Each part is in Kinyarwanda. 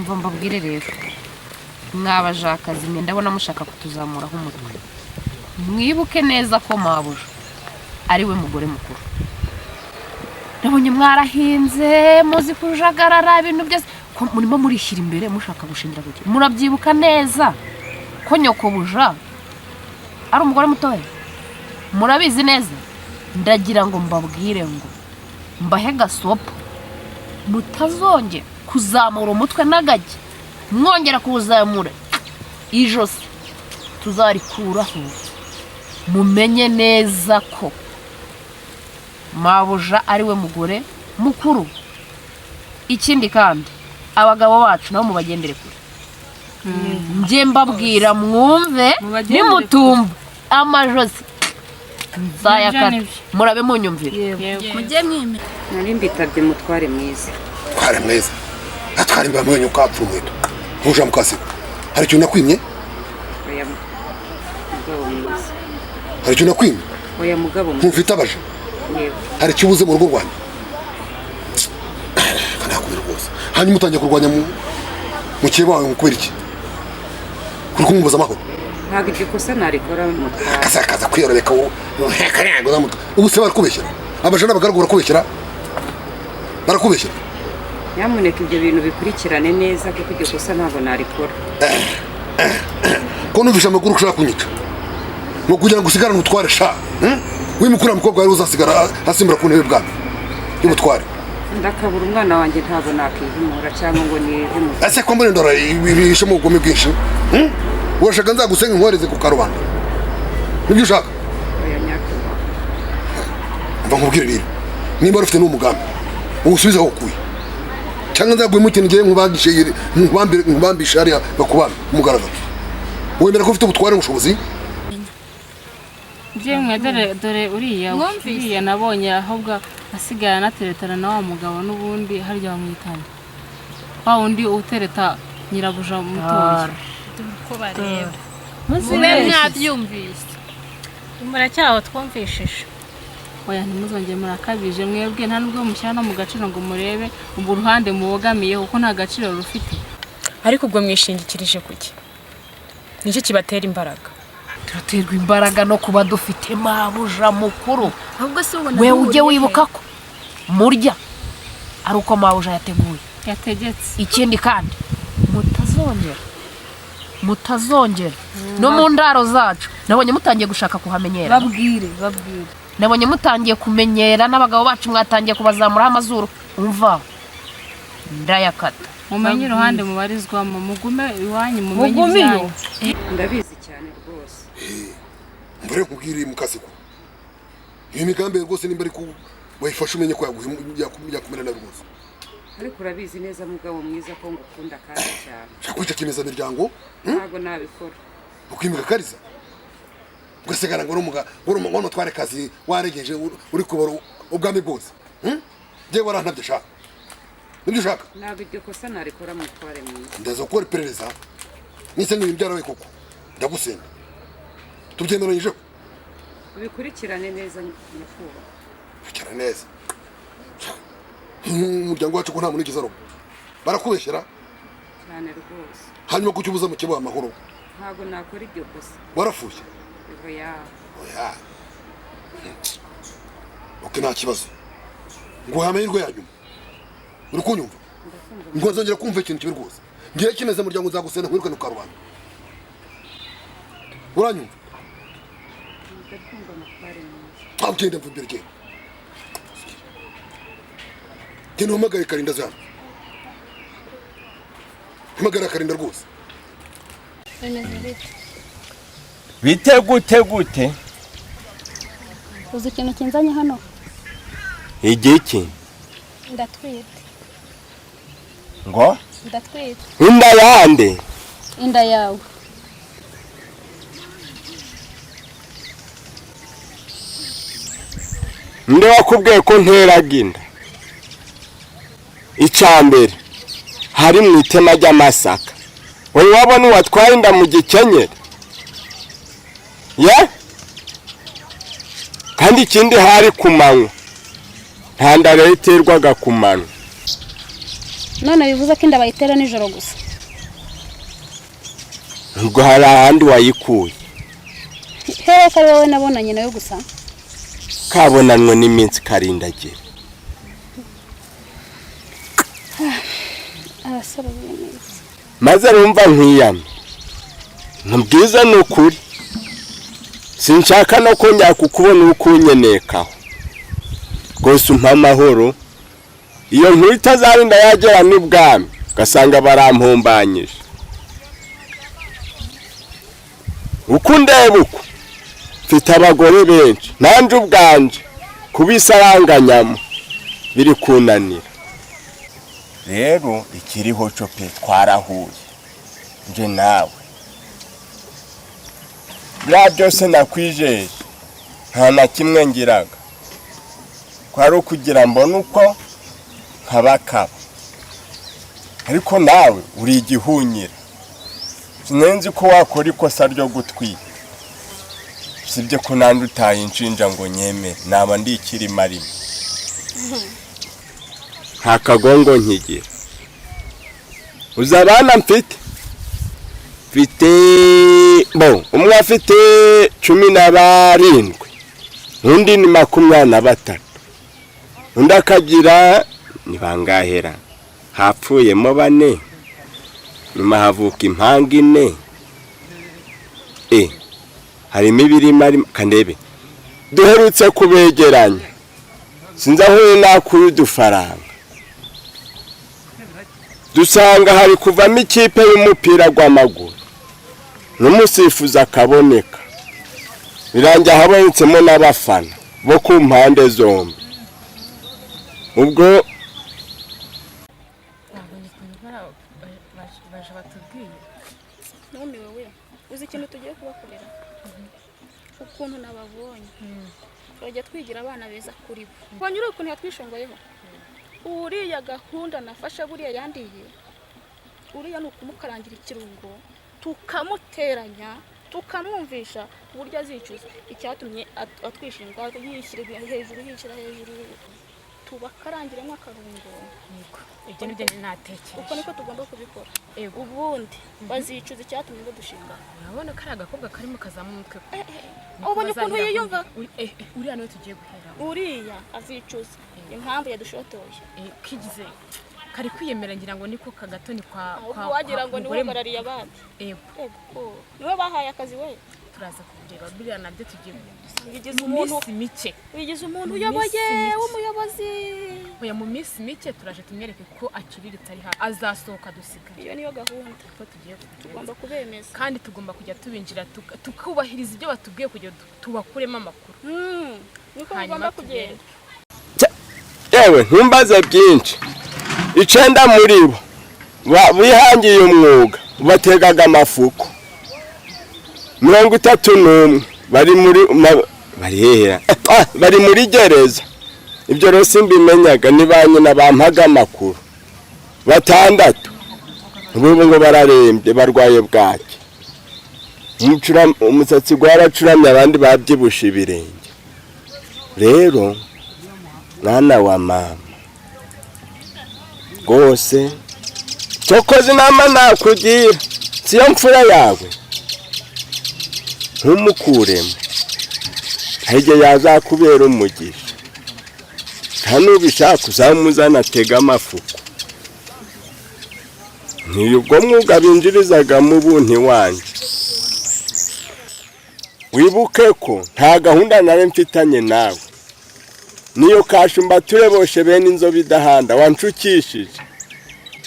Umva mbabwire rero, mwabajakazi mwe, ndabona mushaka kutuzamuraho umutwe. Mwibuke neza ko mabuja ari we mugore mukuru. Nabonye mwarahinze, muzi kujagarara ibintu byose, ko murimo murishyira imbere, mushaka gushingira kuki. Murabyibuka neza ko nyokobuja ari umugore mutoya, murabizi neza. Ndagira ngo mbabwire ngo mbahe gasopo: mutazongera kuzamura umutwe n'agake, mwongera kuwuzamura ijosi tuzarikuraho. Mumenye neza ko mabuja ari we mugore mukuru. Ikindi kandi, abagabo bacu nabo mubagendere kure. Njye mbabwira mwumve. Mubagendere. Nimutumva, amajosi nzayakata. Nibyo. Murabe munyumvira. Mujye mwemera. Nari mbitabye, mutware mwiza. Tware mwiza atwara imbwa mwenye ukapfa umuheto ntuja mukasigo. Hari ikintu nakwimye? Oya, mugabo mwiza. Hari ikintu nakwimye? Oya, mugabo mwiza. Ntumfite abaje? Yego. Hari icyo ubuze mu rugo rwanjye? Kanakubira rwose. Hanyuma utangiye kurwanya mu mukeba wawe ngo kubera iki? Uri kumwumbuza amahoro? Ntabwo iryo kosa narikora, mutware. Kaza kaza kwiyorobeka wowe. Ubu se barakubeshyera? Abaja n'abagaragu barakubeshyera, barakubeshyera. Nyamuneka ibyo bintu bikurikirane neza, kuko iryo kosa ntabwo narikora. Ko numvishe amakuru ko ushaka kunyica ngo kugira ngo usigarane ubutware sha, Wimukura mukobwa wari uzasigara asimbura ku ntebe bwami y'ubutware. Ndakabura umwana wanjye, ntabwo nakwihimura cyangwa ngo nihimure. Ese ko mbona indora ibishemo ubugome bwinshi, Urashaka nzagusenga inkoreze ku karubanda? Nibyo ushaka? Oya, nyakubahwa. Mva nkubwire rero, nimba wari ufite n'umugambi, uwusubize aho ukuye, cyangwa nzaguhemo ikintu ngiye nkubangishe, nkubambishe hariya bakubambe ku mugaragaro. Wemera ko ufite ubutware n'ubushobozi? Byemwe, dore dore uriya. Mwumvise? Uriya nabonye ahubwo asigaye anateretana na wa mugabo n'ubundi harya bamwitana wa wundi utereta nyirabuja mutoya. Uko bareba. Mube Mube mwabyumvise, Muracyaho twumvishije. Oya, ntimuzongere, murakabije mwebwe. Nta nubwo mushyira no mu gaciro ngo murebe ubwo uruhande mubogamiye, kuko nta gaciro rufite. Ariko ubwo mwishingikirije kuki? Nicyo kibatera imbaraga? Turaterwa imbaraga no kuba dufite mabuja mukuru. Ahubwo se ubona We ujye duhuriye wibuka ko murya ari uko mabuja yateguye, yategetse. Ikindi kandi, mutazongera, mutazongera no mu ndaro zacu. Nabonye mutangiye gushaka kuhamenyera. Babwire, babwire. Nabonye mutangiye kumenyera n'abagabo bacu, mwatangiye kubazamuraho amazuru. Umva, ndayakata. Mumenye uruhande mubarizwamo, mugume iwanyu, mumenye Mugume iyo. ibyanyu. Ndabizi cyane rwose. Mbere nkubwire, mukasiko, iyo migambi rwose nimba ariko wayifashe, umenye ko yakumera nabi rwose. Ariko urabizi neza, mugabo mwiza, ko ngukunda kandi cyane. Shaka kwica kimezamiryango. Ntabwo nabikora. Ukimika kariza, ugasigara ngo uri umutware kazi, waregeje uri kubara ubwami bwose, Njyewe warantabye shaka, nibyo ushaka? Ntabwo iryo kosa narikora, mutware mwiza. Ndaza gukora iperereza nise nk'ibi byarabaye koko, ndagusenga. Tubyemeranyijeho? Ubikurikirane neza, nyakubahwa. Bicara neza. Umuryango wacu ko nta muntu wigeze aroga, barakubeshyera. Cyane rwose. Hanyuma kuki ubuza mukeba amahoro? Ntabwo nakora iryo kosa. Warafuye? Oya. Oya, ok, nta kibazo. Nguhaye amahirwe ya nyuma. Uri kunyumva? Ndakumva. Ngo nzongera kumva ikintu kibi rwose, ngiye kimeze muryango, nzagusenda nkwirukane ku karubanda. Uranyumva? Ndakumva, mutware mwiza. Ntabwo ugenda, mva imbere, genda, genda uhamagare Karinda zano, hamagara Karinda rwose. Bimeze bite? Bite gute gute? Uzi ikintu kinzanye hano? Igiki? Ndatwite. Ngo? Ndatwite. Inda yande? Inda yawe. Nde wakubwiye ko nteraga inda? Icya mbere, hari mu itema ry'amasaka, wowe wabona uwatwaye inda mu gikenyeri ye? Kandi ikindi, hari ku manywa, nta nda rero iterwaga ku manywa. None bivuze ko inda bayitera nijoro gusa? Ubwo hari ahandi wayikuye? Hehe, ko ari wowe nabonanye nawe gusa? Kabonanwe n'iminsi karindagira. Abasore b'imeze. Maze rumva nkwiyame, ntubwiza ni ukuri, sinshaka no kongera kukubona uko unyenekaho rwose. Umpa amahoro, iyo nkuru itazarinda yagera n'ibwami ugasanga barampumbanyije. Uko undeba uko mfite abagore benshi, nanjye ubwanje kubisaranganyamo biri kunanira. Rero ikiriho cyo pe, twarahuye nje nawe, biriya byose nakwijeje nta na kimwe ngiraga, kwari ukugira mbone uko nkabakaba. Ariko nawe uri igihunyira, sinenzi ko wakora ikosa ryo gutwika. Sibye ko nandi utayinshinja ngo nyemere, naba ndi ikirimarima, nta kagongo nkigira. Uzi abana mfite? Mfite bo umwe afite 17, undi ni 23, undi akagira ni bangahera, hapfuyemo 4, nyuma havuka impanga 4. Harimo ibirima kandebe duherutse kubegeranya, sinzi aho nakura udufaranga, dusanga hari kuvamo ikipe y'umupira w'amaguru n'umusifuzi akaboneka, birangira habonetsemo n'abafana bo ku mpande zombi. Ubwo Baje batubwiye. Numiwe we, uzi ikintu tugiye kubakorera? Ukuntu nababonye turajya twigira abana beza kuri bo. Wanyura ukuntu yatwishongoyeho uriya, gahunda nafashe buriya yandiye uriya ni ukumukarangira ikirungo, tukamuteranya, tukamwumvisha uburyo azicuza icyatumye atwishinga, yishyira hejuru, yishyira hejuru, tubakarangiremo akarungo. Ibyo nibyo natekereje. Uko niko tugomba kubikora, ubundi bazicuza icyatumye badushinga. Urabona ko ari agakobwa karimo kazamu umutwe. Ubonye ukuntu yiyumva? Uriya niwe tugiye guhera. Uriya azicuza impamvu yadushotoye. Kigize kari kwiyemera, ngira ngo niko kagatoni kwa Ahubwo wagira ngo niwe uhagarariye abandi. Yego. Niwe bahaye akazi we. Turaza kubireba biriya nabyo tugiye Wigize mu umuntu minsi mike. Wigize umuntu Mu uyoboye minsi mike. w'umuyobozi. Oya, mu minsi mike turaje tumwereke ko aciriritse, ari hafi azasohoka dusigaye. Iyo niyo gahunda. Ko tugiye kubigenza. Tugomba kubemeza. Kandi tugomba kujya tubinjira, tukubahiriza ibyo batubwiye kugira tubakuremo amakuru. Niko Hanyuma bigomba tugende. kugenda. Yewe, ntumbaze byinshi. 9 muri bo bihangiye umwuga bategaga amafuko, 31 bari muri bari hehera, bari muri gereza. Ibyo rero simbimenyaga, ni ba nyina bampaga amakuru. 6 ubu ngo bararembye, barwaye bwaki, umusatsi gwaracuramye, abandi babyibushe ibirenge. Rero mwana wa mama, rwose cyokoze inama nakugira, siyo mfura yawe, ntumukuremo, hari igihe yazakubera umugisha. Nta nubishaka uzamuzana atega amafuko. Ntiyo ubwo mwuga binjirizagamo ubuntu iwanjye. Wibuke ko nta gahunda nari mfitanye nawe, niyo kashumba tureboshe bene inzobe idahanda wanshukishije.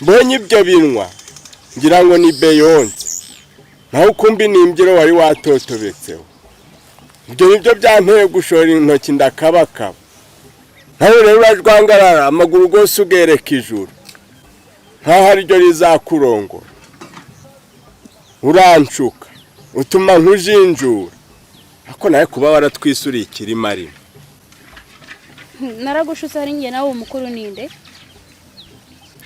Mbonye ibyo binwa ngira ngo ni Beyonce, naho ukumbi ni imbyiro wari watotobetseho. Ibyo nibyo byanteye gushora intoki ndakabakaba. Nawe rero urajwangarara amaguru rwose ugereka ijuru nkaho ariryo rizakurongora. Uranshuka utuma nkujinjura, ariko nawe kuba waratwisuriye ikirima rimwe. Naragushutse? Hari njye nawe umukuru ninde?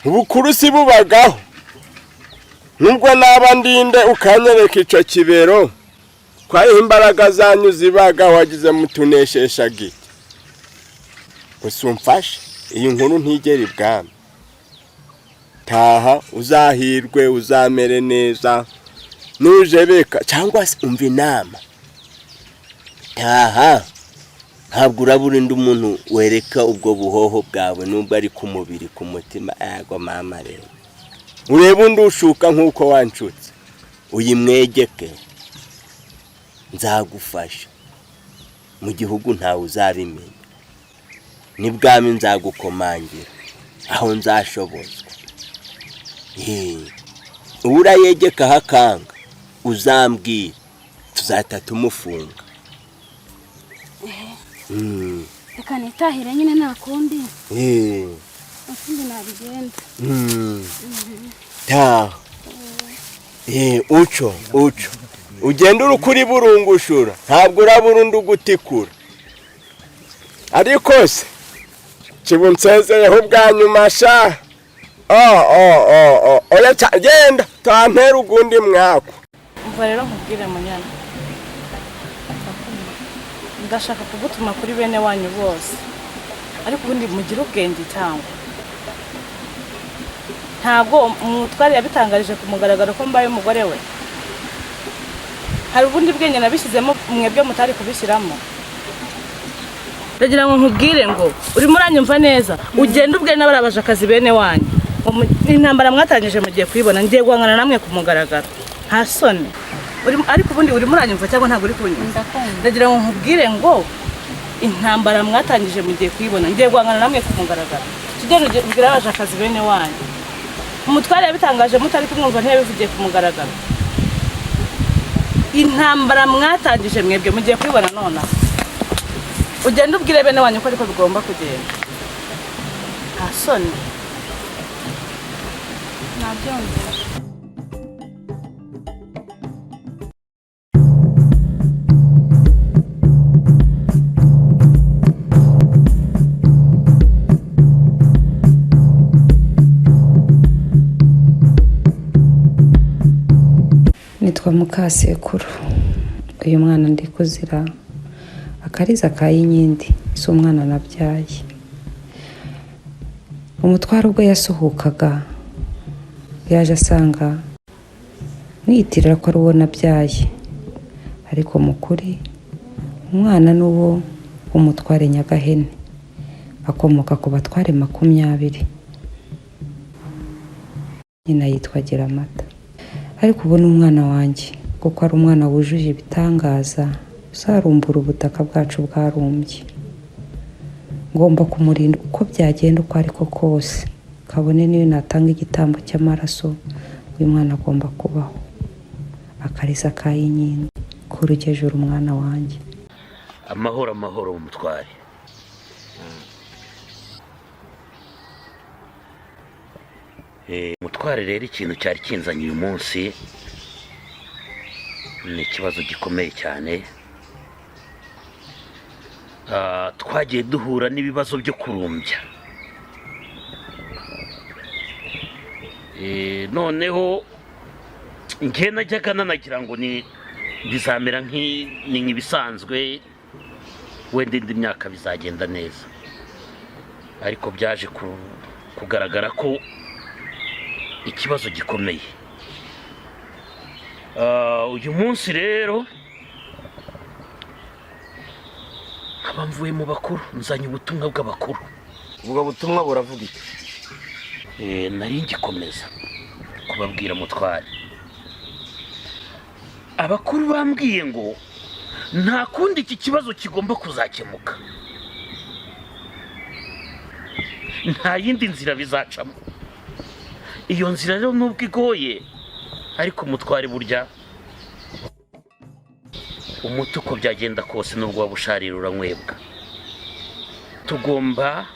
Ubukuru si bubagaho, nubwo naba ndinde ukanyereka ico kibero kwayiha imbaraga zanyu zibaga wagize mutunesheshaga iki. Gusa umfashe, iyi nkuru ntigera ibwami. Taha uzahirwe, uzamere neza. Nujebeka cyangwa se umva inama, taha. Ntabwo urabura undi muntu wereka ubwo buhoho bwawe, nubwo ari ku mubiri, ku mutima. Yego mama, rero urebe undi ushuka nk'uko wanshutse, uyimwegeke. Nzagufasha mu gihugu, ntawe uzabimenya. N'ibwami nzagukomangira aho nzashobozwa. Uwo urayegekaho akanga, uzambwira, tuzahita tumufunga. Reka nitahire nyine, nta kundi, nta kundi nabigenda. Taha. Uco uco ugenda uri kuri burungushura, ntabwo urabura undi ugutikura. Ariko se kibu nsezeyeho bwa nyuma sha? Oh, oh, oh, oh. Oya, genda tantera ugundi mwako. Umva rero nkubwire munyana, ndashaka kugutuma kuri bene wanyu bose, ariko ubundi mugire ubwenge. Cyangwa ntabwo umutware yabitangarije ku mugaragaro ko mbaye umugore we? Hari ubundi bwenge nabishyizemo mwebwe mutari kubishyiramo. Ndagira ngo nkubwire ngo urimo uranyumva neza, ugende ubwire n'abarabajakazi bene wanyu. Intambara mwatangije mugiye kuyibona. Ngiye guhangana namwe ku mugaragaro, nta soni. Ariko ubundi urimo uranyumva cyangwa ntabwo uri kunyumva? Ndagira ngo nkubwire ngo intambara mwatangije mugiye kuyibona. Ngiye guhangana namwe ku mugaragaro. Tugende ubwire abajakazi bene wanyu. Umutware yabitangaje mutari kumwumva, ntiyabivugiye ku mugaragaro. Intambara mwatangije mwebwe mugiye kuyibona nonaha. Ugende ubwire bene wanyu ko ariko bigomba kugenda, nta soni. Nabyumvise. Nitwa Mukasekuru. Uyu mwana ndi kuzira akariza ka Yinyindi, si umwana nabyaye. Umutwaro ubwo yasuhukaga yaje asanga mwiyitirira ko ari uwo nabyaye, ariko mu kuri umwana ni uwo w'umutware Nyagahene, akomoka ku batware 20. Nyina yitwa Giramata. Ariko ubu ni umwana wanjye, kuko ari umwana wujuje ibitangaza, uzarumbura ubutaka bwacu bwarumbye. Ngomba kumurinda uko byagenda uko ariko kose, kabone niyo natanga igitambo cy'amaraso, uyu mwana agomba kubaho. Akariza ka Yinyindi, kurugejura umwana wanjye. Amahoro, amahoro umutware. Mutware rero, ikintu cyari kinzanye uyu munsi ni ikibazo gikomeye cyane. Twagiye duhura n'ibibazo byo kurumbya. Noneho njye najyaga nanagira ngo ni bizamera ni nk'ibisanzwe, wenda indi myaka bizagenda neza, ariko byaje kugaragara ko ikibazo gikomeye. Uyu munsi rero nkaba mvuye mu bakuru, nzanye ubutumwa bw'abakuru. Ubwo butumwa buravuga iki? Nari ngikomeza kubabwira mutware. Abakuru bambwiye ngo nta kundi iki kibazo kigomba kuzakemuka, nta yindi nzira bizacamo. Iyo nzira rero nubwo igoye, ariko mutware, burya umuti uko byagenda kose, nubwo waba usharira uranywebwa. Tugomba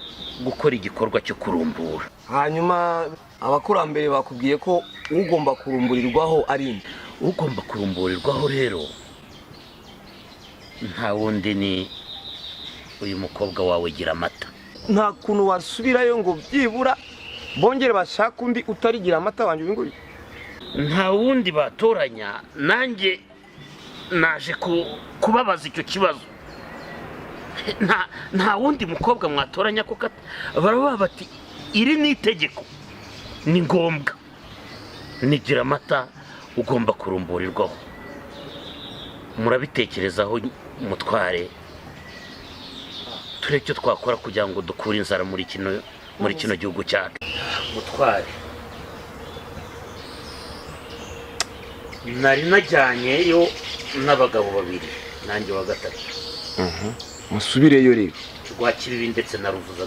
gukora igikorwa cyo kurumbura. Hanyuma abakurambere bakubwiye ko ugomba kurumburirwaho ari inde? Ugomba kurumburirwaho rero nta wundi, ni uyu mukobwa wawe gira amata. Nta kuntu wasubirayo ngo byibura bongere bashake undi utarigira amata wanjye uyu nguyu? Nta wundi batoranya. Nanjye naje kubabaza icyo kibazo. Nta wundi mukobwa mwatoranya? Kuko baravuga bati iri ni itegeko, ni ngombwa, nigira amata. ugomba kurumburirwaho. Murabitekerezaho mutware, turebe icyo twakora kugira ngo dukure inzara muri kino gihugu cyacu. Mutware, nari najyanyeyo n'abagabo babiri nanjye wa gatatu. Musubireyo rero. Rwakibibi ndetse na Ruvuza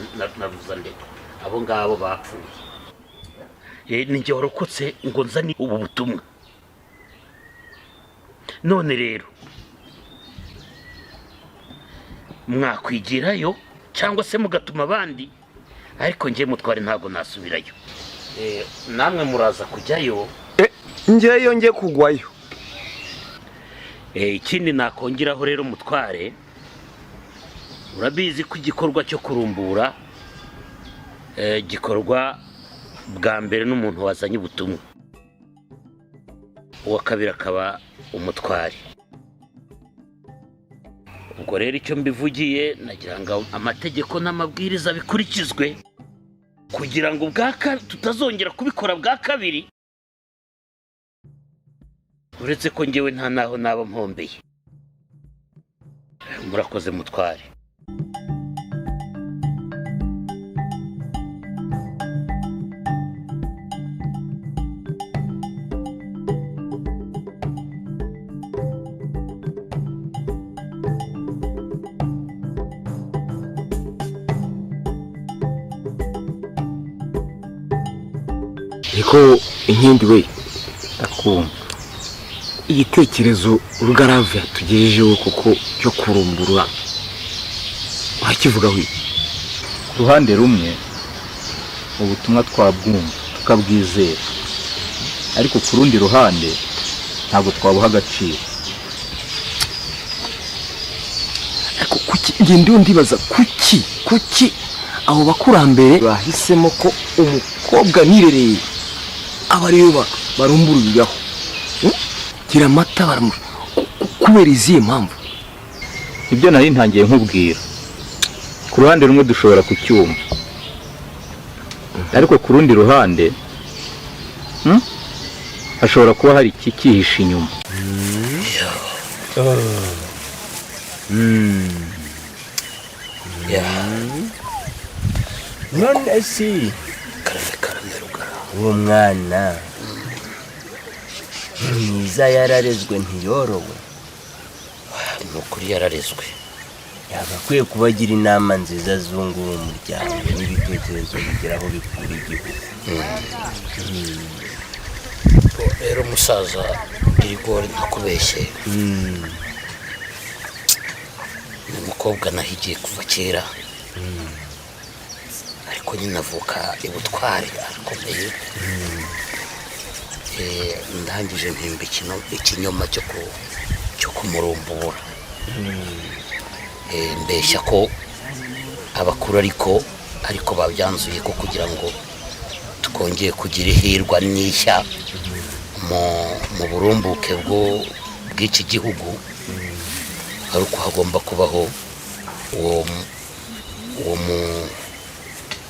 ndetse abo ngabo bapfuye. Ninjye warokotse ngo nzane ubu butumwa. None rero mwakwigirayo cyangwa se mugatuma abandi, ariko njye mutware ntabwo nasubirayo. Namwe muraza kujyayo. Njyeyo ngiye kugwayo. Ikindi nakongeraho rero mutware, urabizi ko igikorwa cyo kurumbura gikorwa bwa mbere n'umuntu wazanye ubutumwa, uwa kabiri akaba umutware. Ubwo rero icyo mbivugiye nagira ngo amategeko n'amabwiriza bikurikizwe kugira ngo tutazongera kubikora bwa kabiri. Uretse ko njyewe nta naho naba mpombeye. Murakoze mutware. Niko inkindi we ndakumva. Igitekerezo Rugarave yatugejejeho kuko cyo kurumbura urakivugaho iki? Ku ruhande rumwe ubutumwa twabwumva tukabwizera, ariko ku rundi ruhande ntabwo twabuha agaciro. Ariko kuki njye ndibaza kuki abo bakurambere bahisemo ko umukobwa nirereye aba ariyo barumburiraho Gira amata baramu kubera izihe mpamvu? Ibyo nari ntangiye nkubwira. Ku ruhande rumwe dushobora kucyumva, ariko ku rundi ruhande hashobora kuba hari ikikihishe inyuma. None si uwo mwana mwiza yararezwe ntiyorowe. Ni ukuri yararezwe. Yagakwiye kubagira inama nziza zungura umuryango n'ibitekerezo bigeraho bikura igihugu. Rero musaza Girigori ntakubeshye, ni umukobwa nahigiye kuva kera, ariko nyine avuka ibutware arakomeye. Ndangije mpimba ikinyoma cyo kumurumbura. Mbeshya ko abakuru ariko babyanzuye ko kugira ngo twongeye kugira ihirwa n'ishya mu burumbuke bw'iki gihugu, ariko hagomba kubaho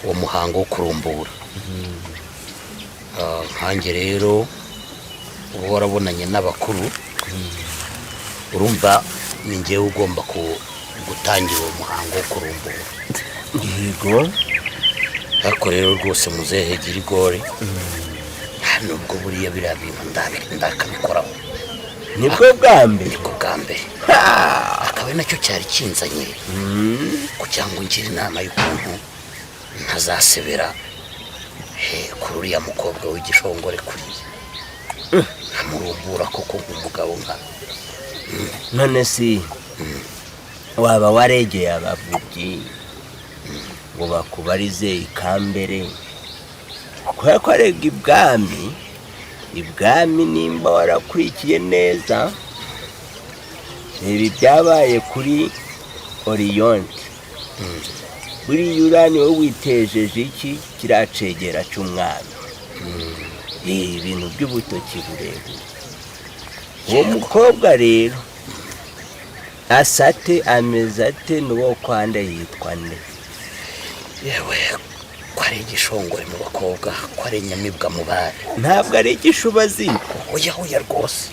uwo muhango wo kurumbura. Nkanjye rero uba warabonanye n'abakuru, urumva ni njyewe ugomba gutangira uwo muhango wo kurumbura. Yego. Ariko rero rwose muzehe Girigori, nubwo buriya biriya bintu ndakabikoraho. Nibwo bwa mbere. Nibwo bwa mbere. Akaba ari nacyo cyari kinzanye kugira ngo ngire inama y'ukuntu ntazasebera kuri uriya mukobwa w'igishongore kuriya nkamurumbura koko umugabo nka. None si waba waregeye abavugi ngo bakubarize ikambere, kubera ko arega ibwami nimba warakurikiye neza ibi byabaye kuri Oriyonte. Buriya urani wowe witejeje iki kiracegera cy'umwami, ibintu by'ubutoki burebure. Uwo mukobwa rero asate ameze ate n'uwo kwande yitwa nde? Yewe Ko ari igishongore mu bakobwa, ko ari inyamibwa mu bari. Ntabwo ari igishubaziko. Oya, oya rwose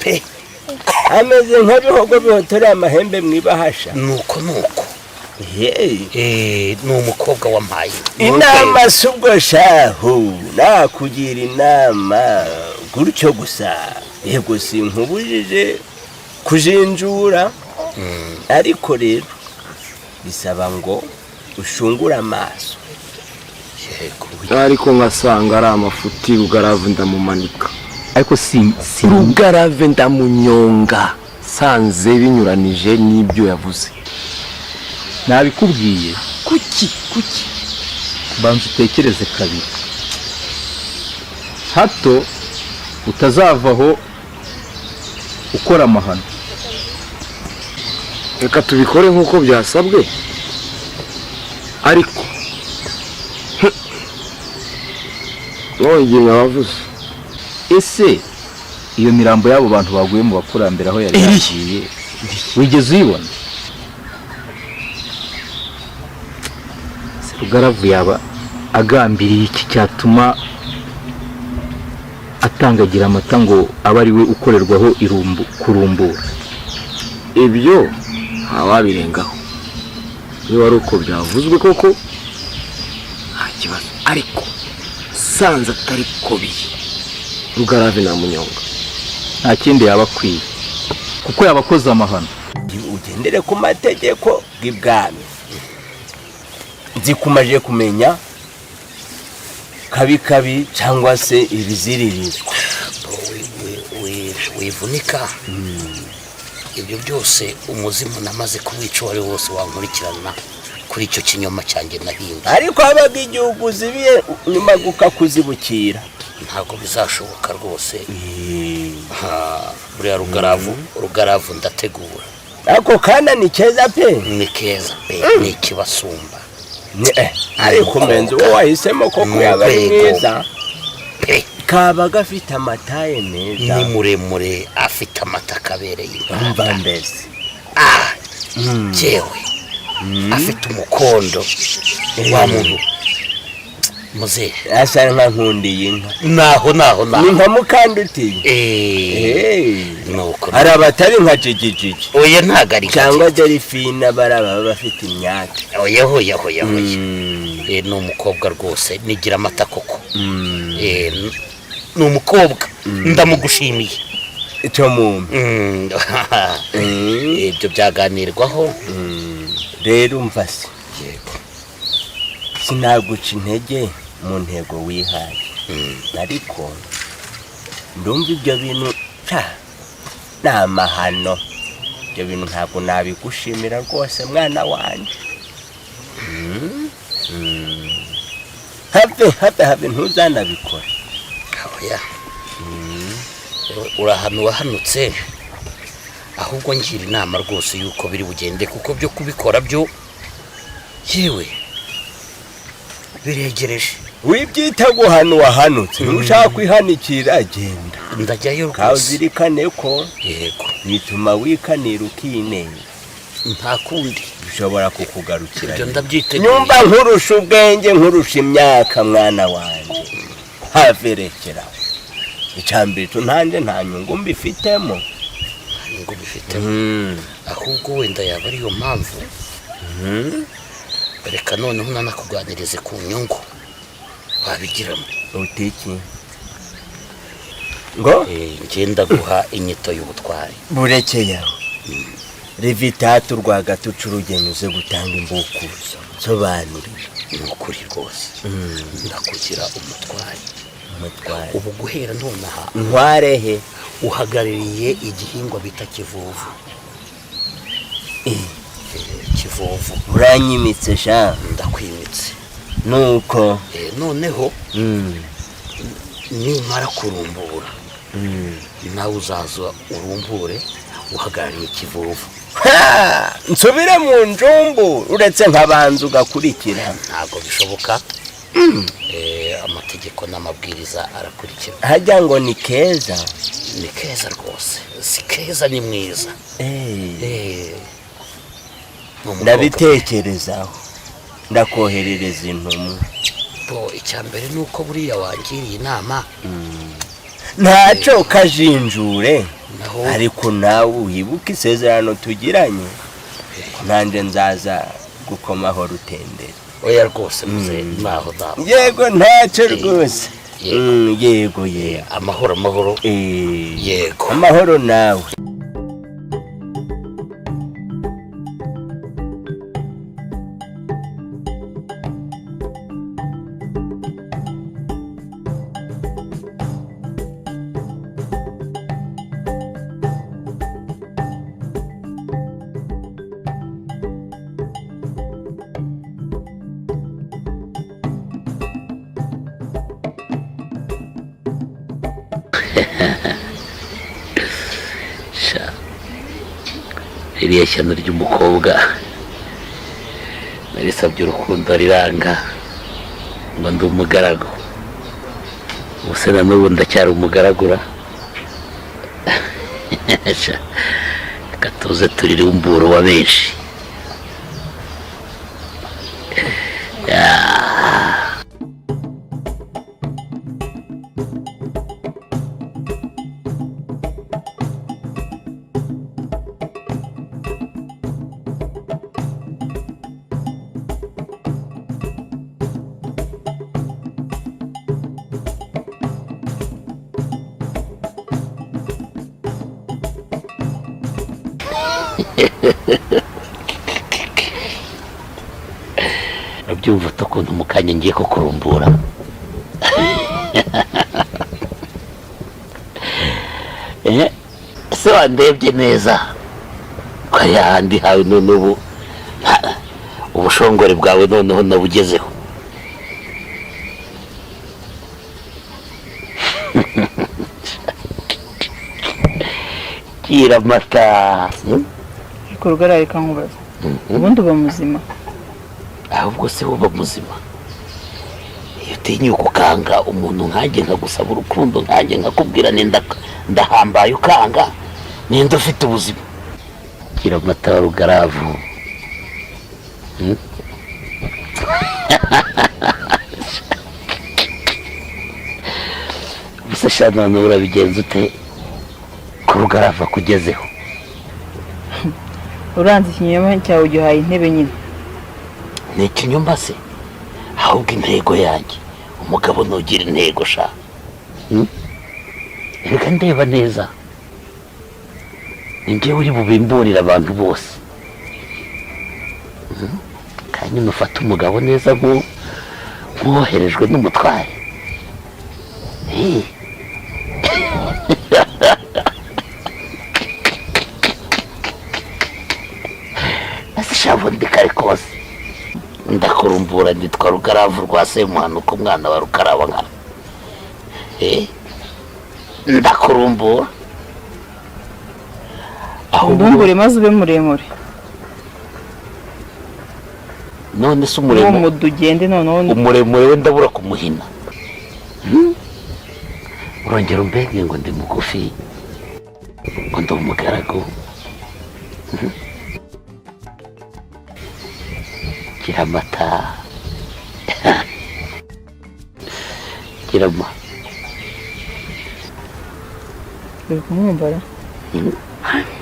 pe. Ameze nka bihogo bihotoreye amahembe mu ibahasha. Nuko nuko ni umukobwa wampaye. Inama si ubwo shahu, nakugira inama gutyo gusa. Yego, sinkubujije kujinjura, ariko rero bisaba ngo ushungure amaso. Ariko ngasanga ari amafuti, Rugarave ndamumanika. Ariko si si Rugarave ndamunyonga sanze binyuranije n'ibyo yavuze. Nabikubwiye. Kuki, kuki? Banza utekereze kabiri, hato utazavaho ukora amahano. Reka tubikore nk'uko byasabwe, ariko nongeye abavuze. Ese iyo mirambo y'abo bantu baguye mu bakurambere aho yari yagiye, wigeze uyibona? Se Rugaravu yaba agambiriye iki cyatuma atangagira amata ngo abe ari we ukorerwaho irumbu kurumbura? Ibyo ntawabirengaho. Niba ari uko byavuzwe koko, nta kibazo, ariko sanze atari ko biri, Rugarave namunyonga. Nta kindi yaba akwiye, kuko yaba akoze amahano. Ugendere ku mategeko bw'ibwami. Nzi kumaje kumenya kabi kabi cyangwa se ibiziririzwa. Wivunika, ibyo byose umuzimu namaze kuwica. Uwo ari wose wankurikirana kuri icyo kinyoma cyanjye nahinga. Ariko habaga igihugu uzibiye nyuma gukakuzibukira. Ntabwo bizashoboka rwose. Buriya Rugaravu, Rugaravu ndategura. Ako kana ni keza pe. Ni keza pe, ni ikibasumba. Ariko mbenzi uwo wahisemo koko yaba ari mwiza pe. Kaba gafite amataye meza. Ni muremure, afite amata kabereye. Umva mbese. Jewe afite umukondo wa muntu muzehe. Asa nka nkundiye inka. Naho naho naho. Ni nka Mukandutiye. Nuko hari abatari nka Jigijigi. Oya, ntago ari. Cyangwa Delphine, bari baba bafite imyaka. Oya, hoya, hoya, hoya. Ni umukobwa rwose, nigira amata koko. Ni umukobwa ndamugushimiye. Icyo mumpe. Ibyo byaganirwaho. Rero umva se. Yego. Sinaguca intege mu ntego wihaye, ariko ndumva ibyo bintu ni amahano. Ibyo bintu ntabwo nabigushimira rwose, mwana wanjye. Have, have, have, ntuzanabikora. Oya, urahanu wahanutse. Ahubwo ngira inama rwose yuko biri bugende, kuko byo kubikora byo yewe biregereje. Wibyita guhana wahanutse, ntushaka kwihanikira, genda. Ndajyayo rwose. Kawuzirikane ko yego bituma wikanira ukinenga. Nta kundi. Bishobora kukugarukira. Ibyo ndabyiteguye. Nyumva nkurusha ubwenge, nkurusha imyaka, mwana wanjye, haverekera. Icambere cyo ntanjye nta nyungu mbifitemo. Nta nyungu mbifitemo. Ahubwo wenda yaba ariyo mpamvu. Reka noneho nanakuganirize ku nyungu wabigiramo. Utiki ngo ngenda guha inyito y'ubutwari. Burekeye aho. Revitatu rwagatuca urugendo uze gutanga imbukuzo nsobanurira. Ni ukuri rwose, ndakugira umutwari. Umutwari. Ubu guhera nonaha. Ntwarehe? Uhagarariye igihingwa bita kivuvu. Kivuvu. Uranyimitse sha. Ndakwimitse. Nuko noneho nimara kurumbura, nawe uzaza urumbure uhagarariye ikivuvu. Nsubire mu njumbu, uretse nkabanza ugakurikira. Ntabwo bishoboka. Amategeko n'amabwiriza arakurikira. Hajya ngo ni keza. Ni keza rwose, si keza, ni mwiza. Ndabitekerezaho. Ndakoherereza intumwa. Bo, icya mbere ni uko buriya wangiriye inama. Ntacyo kajinjure, ariko nawe wibuke isezerano tugiranye, nanjye nzaza gukomaho rutendere. Oya rwose muze, naho naho. Yego, ntacyo rwose. Yego yego. Amahoro, amahoro. Yego, amahoro nawe. Sha, ririya shyano ry'umukobwa narisabye urukundo riranga ngo ndi umugaragu. Ubuse na n'ubu ndacyari umugaragura. Sha, reka tuze turire umburo wa benshi. Ya. Urabyumva ute ukuntu mu kanya ngiye kukurumbura? Ese wandebye neza ko ari hahandi hawe? None ubu ubushongore bwawe noneho nabugezeho. Gira amata. Ariko Rugara, reka nkubaza, ubundi uba muzima? Ahubwo se uba muzima iyo utinyuka ukanga umuntu nkanjye, nkagusaba urukundo nkanjye, nkakubwira nenda ndahambaye, ukanga? Ninde ufite ubuzima? Gira amata wa Rugaravu. Gusa sha, none urabigenza ute ko Rugaravu akugezeho? Uranze ikinyoma cyawe, ugihaye intebe nyine. Ni ikinyoma se? Ahubwo intego yanjye, umugabo ntugira intego sha. Reka ndeba neza, ni njyewe uri bubimburire abantu bose. Kandi nyine ufate umugabo neza nk'uwoherejwe n'umutware. Eh. Ese sha, bundi kare kose ndakurumbura, nitwa Rugaravu rwa Semuhanuka, umwana wa Rukaraba nka. Ndakurumbura ahubwo. Undumbure maze ube muremure. None se uwo umuremure mudu ugende noneho. Umuremure we ndabura kumuhina. Urongera umbege ngo ndi mugufi, ngo ndi umugaragu. Gira amata, gira ama Uri kumwumva ra?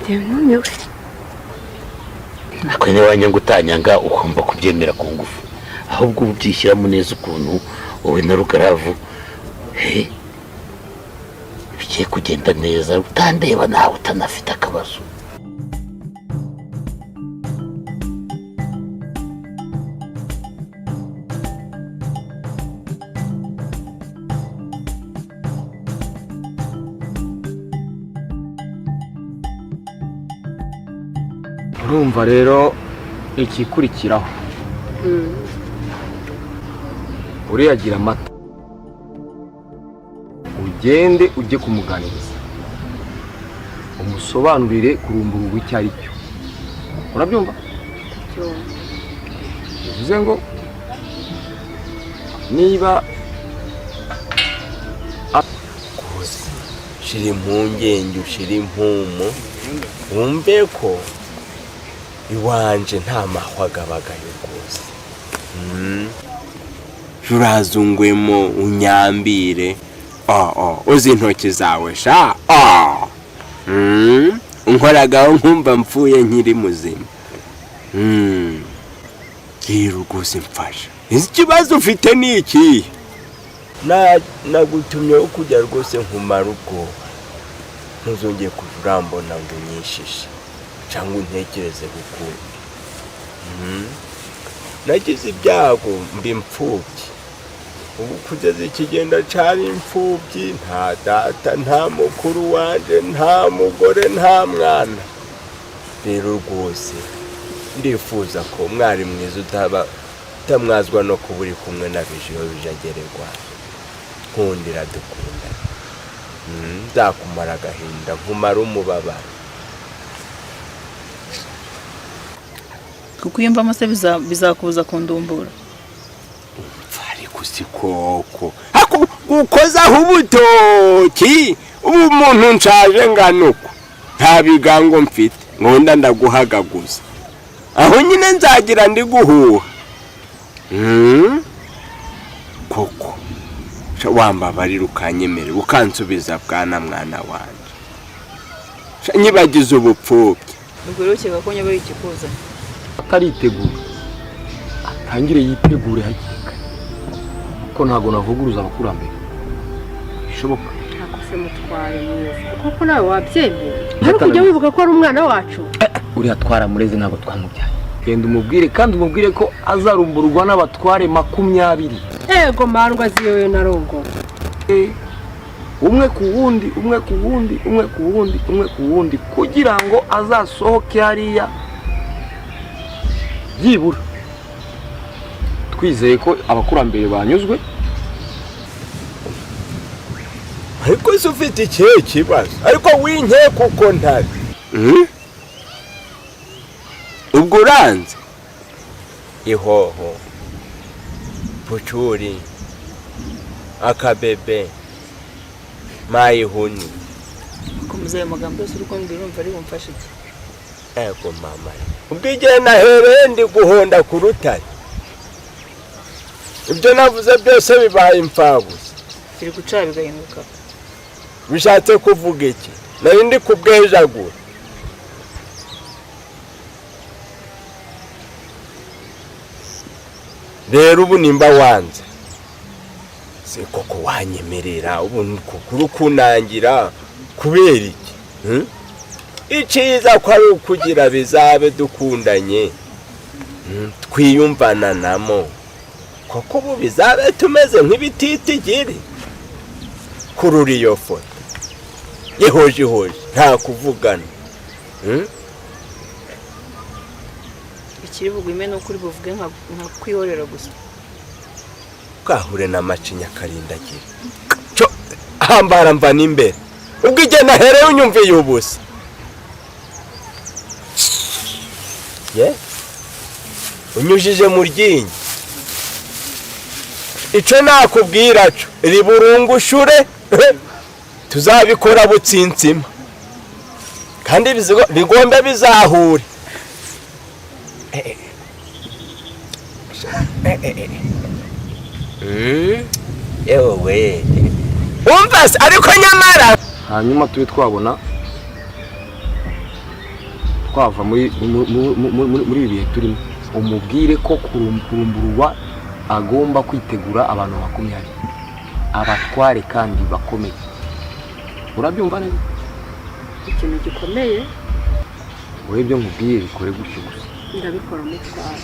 Numiwe. Ariko niba wanyanga utanyanga, ugomba kubyemera ku ngufu. Ahubwo uba ubyishyiramo neza ukuntu wowe na Rugaravu he bigiye kugenda neza, utandeba nawe utanafite akabazo. Urumva rero, ikikurikiraho, uriya agira amata, ugende ujye kumuganiriza, umusobanurire kurumburwa icyo ari cyo. Urabyumva? Bivuze ngo niba Shira impungenge, ushira impumu, wumve ko iwanje nta mahwa agabagayo rwose. Urazungwemo unyambire. Uzi intoki zawe sha. Unkoragaho nkumva mfuye nkiri muzima. Rero rwose mfasha. Ikibazo ufite ni iki? Nagutumyeho kujya rwose nkumara ubwoba. Ntuzongeye kuja urambona ngo unyishishe cyangwa untekereze gukunda. Nagize ibyago mba imfubyi. Ubu kugeza ikigenda cari imfubyi, nta data, nta mukuru wanje, nta mugore, nta mwana. Rero rwose ndifuza ko mwari mwiza utaba utamwazwa no kuba uri kumwe na Bijiyo bijagererwa. Nkundira dukunda. Nzakumara agahinda, nkumara umubabaro. Kuko uyumvamo se bizakubuza kundumbura. Ariko si koko gukozaho ubutoki, ubu umuntu nshaje nganuko nta bigango mfite, nkunda ndaguhagaguza. Aho nyine nzagira ndi guhuha. Koko wambabarira ukanyemerera ukansubiza bwana mwana wanje. Nyibagize ubupfubyi. Ubwo rero ukeka ko nyabaye ikikuzanye. Ataritegura atangire yitegure hakiri kare, kuko ntabwo navuguruza abakurambere bishoboka. Ntakose mutware mwiza, kuko nawe wabyemeye. Ariko ujya wibuka ko ari umwana wacu. Uriya twaramureze ntabwo twamubyaye. Genda umubwire, kandi umubwire ko azarumburwa n'abatware 20. Ego mandwa ziyoyo narongo. Umwe ku wundi, umwe ku wundi, umwe ku wundi, umwe ku wundi, kugira ngo azasohoke hariya byibura twizeye ko abakurambere banyuzwe. Ariko se ufite ikihe kibazo? Ariko winkeka uko ntari. Ubwo uranze ihoho, pucuri, akabebe, mayihuni. Komeza ayo magambo yose uri kumbwira, urumva ari bumfashe iki? Ego mama, ubwo igihe nahereye ndi guhonda ku rutare, ibyo navuze byose bibaye imfabusa. Biri guca bigahinduka. Bishatse kuvuga iki? Nari ndi kubwejagura. Rero ubu nimba wanze, se koko wanyemerera ubu kukuru kunangira kubera iki? Iciza ko ari ukugira bizabe dukundanye, twiyumvana namo. Koko ubu bizabe tumeze nk'ibititigiri. Kurura iyo foto ihoje ihoje nta kuvugana. Ikiri bugwime ni ukuri buvuge nka kwihorera gusa. Bwahure n'amacinya karindagira. Cyo hambara mva n'imbere. Ubwo igihe nahereye unyumviye ubusa. Ye? Unyujije mu ryinyo. Ico nakubwira cyo riburungushure tuzabikora butsintsima. Kandi bigomba bizahure. Ewe umva se, ariko nyamara hanyuma tube twabona twava muri ibi bihe turimo. Umubwire ko kurumburwa agomba kwitegura abantu 20, abatware kandi bakomeye. Urabyumva neza? Ikintu gikomeye wowe ibyo nkubwiye bikore gutyo gusa. Ndabikora mutware.